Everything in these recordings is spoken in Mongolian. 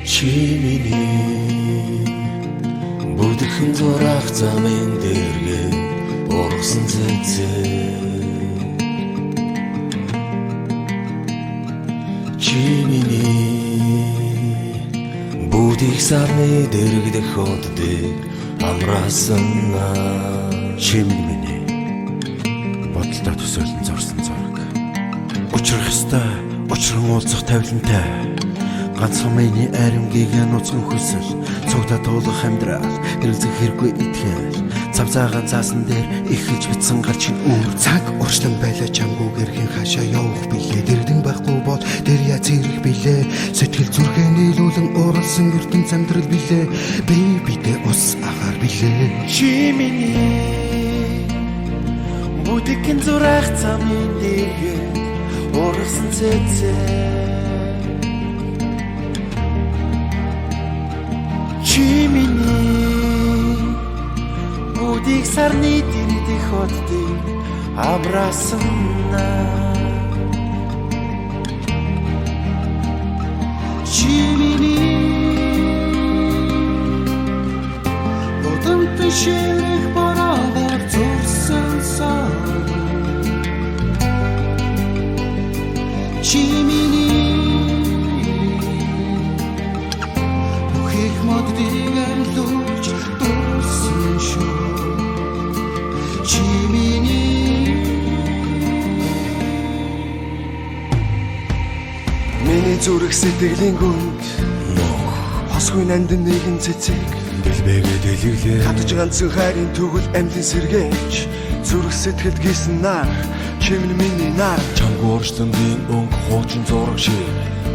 Чи миний бүдгэн зурах замын дэргэд ургасан цэцэг. Чи миний бүдийг сарны дэргэдэх хотдыг амраасан. Чи миний бодолтой төсөөлөн зурсан зураг. Учрах ёстой, учран уулзах тавилантай. Ганцхан миний аримгийг нуцхан хүсэл, цугтаа туулах амьдрал, эргэлзэх хэрэггүй итгэл. Цав цагаан цаасан дээр эхэлж битсэн гар чинь үүр. Цаг уршлан байлаа чамгүй гэрхэн хаашаа явах билээ. Дэрдэн байхгүй бол тэр яа зэрэг билээ. Сэтгэл зүрхээ нийлүүлэн уралсан ертөнц амьдрал билээ. Би бидээ ус агаар билээ. Чи миний бүдгэн зурах замын дэргэд ургасан цэцэг. Чи миний бүдийг сарны дэргэдэх хотдыг амраасан. Чи миний бодомтой ширэх бороогоор зурсан сон. Чи миний бүх их моддыг арилуулж дуурсан шүү. Чи миний. Миний зүрх сэтгэлийн гүнд хосгүй нандин нэгэн цэцэг Дэлбэгээ дэлгэглээ. Хатж ганцхан хайрын төгөл амьлан сэргээч. Зүрх сэтгэлд гисэн нар чимэн миний нар. Чамгүй уршлангийн өнгө хуучин зураг шиг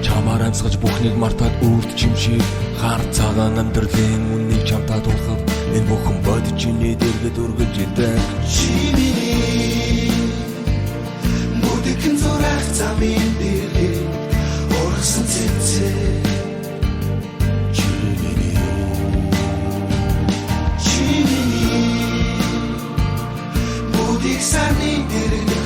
чамаар амьсгаж бүхнийг мартаад үрд чимшиг. Хар цагаан амьдралын үннийг чамтаа тулахад энэ бүхэн бод чиний дэргэд үргэлж идэг. Чи миний бүдгэн зурах замын дэргэд ургасан цэцэг. Чи миний. Чи миний бүдийг сарны дэргэд